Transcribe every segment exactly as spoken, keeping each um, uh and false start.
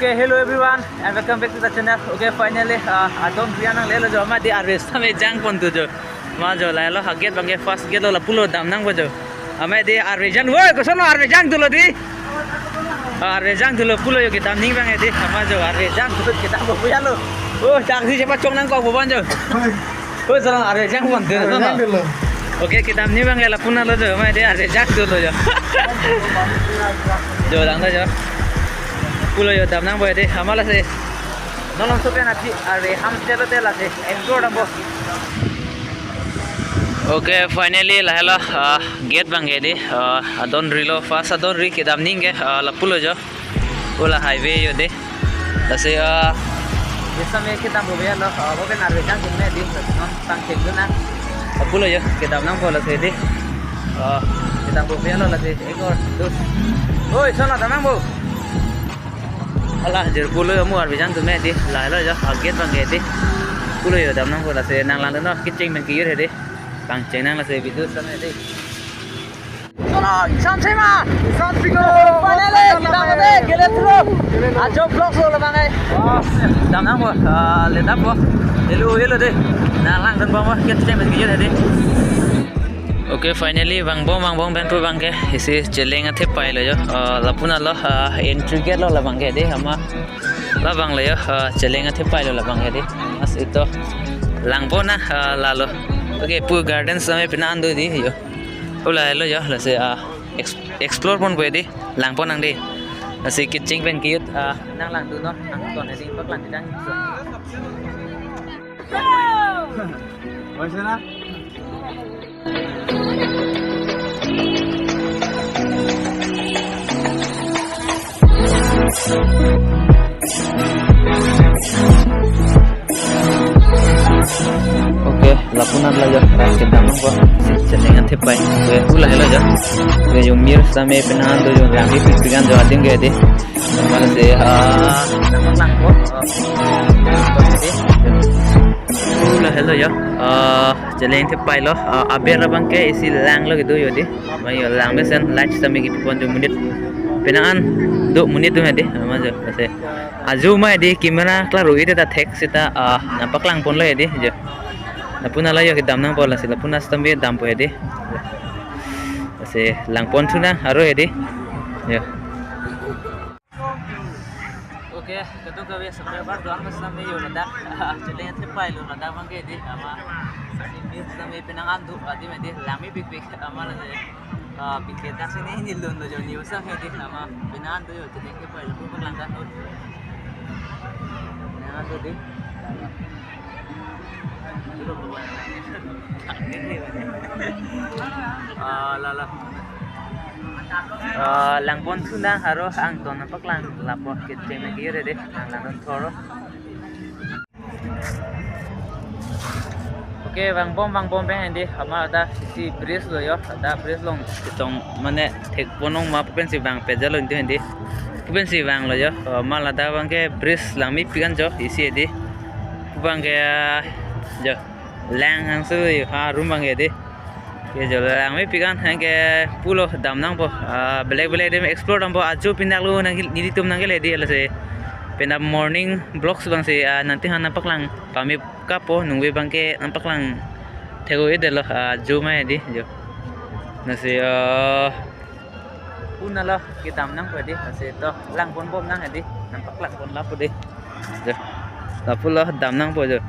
Hey, hello everyone and welcome back to the channel. Okay, finally, uh, adon ri an nanglelo jo, amat di arve sitame jangpon tu jo. Amat jo lahelo, ha gate abangke first gate lo, lapulo damnangpo jo. Amat di arve jang, woi, kosonlo arve jangthulo di. Ah, arve jangthulo pulo jo, kedam ning abang di. Amat jo arve jangthulo, kedampo pu ya lo. Oh, jangsi chepa chongnangkok pu abang jo. Oh, sarang arve jangpon tu, arve no? Jangthulo. Okay, kedam ning abangke lapu-an lo jo, amat di arve jangthulo jo. Jo, dang ta jo. Pulo jo, damnangpo di, amat lasi. Non longso pen aphi arve ham sitame lasi explore dampo. Okay, finally lahelo, ah, gate abangke di, ah, adon rilo, first adon ri kedam ning ke, ah, lapulo jo. Ula highway jo di. Lasi, ah, arve sitame kedampo pu ya lo, ah, bo pen arve jangthume di, non pangcheng dun nang. Lapulo jo, kedamnangpo lasi di. Ah, kedampo pu ya lo lasi, ekor, dus. Oi, kosonlo damnangpo. Hala, jir pulo jo, mo arve jangthume di, lahelo jo, ha gate abangke di. Pulo jo, damnangpo lasi, nanglang dun non, kecheng pen kejut he di. Pangcheng nang lasi, video sitame di. Kosonlo, isam sema. Isam siko. Finally, kedampo de, gele thlo. Ajo vlog lo labang ai. Damnangpo, ah, le dampo. Hello, hello de. Nanglang dunpo mo, kecheng pen kejut he di. Okay, finally, vangbom, vangbom pen pu abangke, isi Cheleng athepai lo jo. Ah, lapu-an lo, ah, entry gate lo labangke di, amat labang lo jo, ah, Cheleng athepai lo labangke di. Mas ito, langpo na, ah, lalo. Okay, pu garden sitame pina an do di jo. Ula helo jo, lasi, ah, ex-, explore ponpo di, langpon nang di. Lasi kecheng pen kejut, ah, nanglang dun non, nangton di, paklang di dang. Oise na? Okay, lapu-an la jo, ah, kedamnangpo, Cheleng athepai. Okay, ula helo jo. Okay, jo mir sitame pina an do jo, langmepikpik an jo adim ke di. Mana si, ah, nanglang po. Ah, ula helo jo. Ah, Cheleng athepai lo. Ah, aber abangke isi lang lo kedo jo di. Amat jo langmesen, light sitame kipipon jo, monit pina an do, monit do he di. Amat jo, lasi. Ajo amat di camera klaro-i te ta thek seta, ah, nangpaklangponlo he di jo. Lapu-an la jo, kedamnangpo lasi, lapu-an sitame dampo he di. Lasi langpon thu nang aro he di. Jo. Okay, kadokave subscriber do-an aphan sitame jo ladak. Cheleng athepai lo ladak abangke di, amat. Sitame pina an do, adim he di, langmepikpik, amat lasi. Ah, pike dak sini ini lun lo jo, ni usang he di, amat pina an do jo, Cheleng athepai lo, pu paklang dun non. Pina an do di. Ah, lalo. Ah, langpon thu nang aro angton nangpaklang lapo, kecheng pen kejut he di, nanglang dun thoro. Okay, vangbom, vangbom pen he di, amat ladak isi bridge lo jo, ladak bridge along chetong mane thekpon ong ma pu pensi vangpet jalo ntu he di. Pu pensi vanglo jo, amat ladak abangke bridge langmepik an jo, isi he di. Pu abangke, ah, jo, lang angsu jo, ha room abangke di. Okay, jo langmepik an, anke pulo damnangpo. Ah, belek belek adim explore dampo, ajo pindak lo nang, nelitum nangkele di lasi. Penap morning vlogs abangsi, ah, nangthan nangpaklang pame kappo, nungve abangke nangpaklang thek-o-edetlo, ah, ajo amat di jo. Lasi, ah, pu-an lo kedamnangpo di, lasi to langponbom nang he di, nangpaklangpon lapu di. Jo. Lapulo damnangpo jo.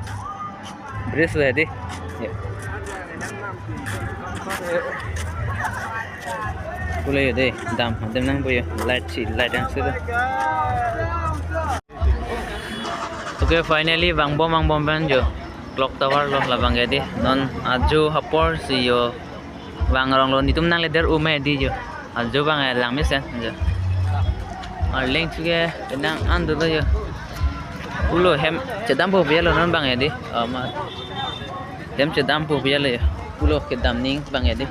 Bridge lo he di. Jo. Pulo jo di, dam, damnangpo jo. Light si, light angsu do. Okay, finally, vangbom, vangbom pen jo. Clock tower lo labangke di. Non ajo apor si jo. Vang rong lo, netum nangleder amat di jo. Ajo abang, eh, langmesen jo. Arleng chuke penang an dolo jo. Pulo hem chedampo pu ya lo non abang he di. Amat. Hem chedampo pu ya lo jo. Pulo kedam ning abang he di.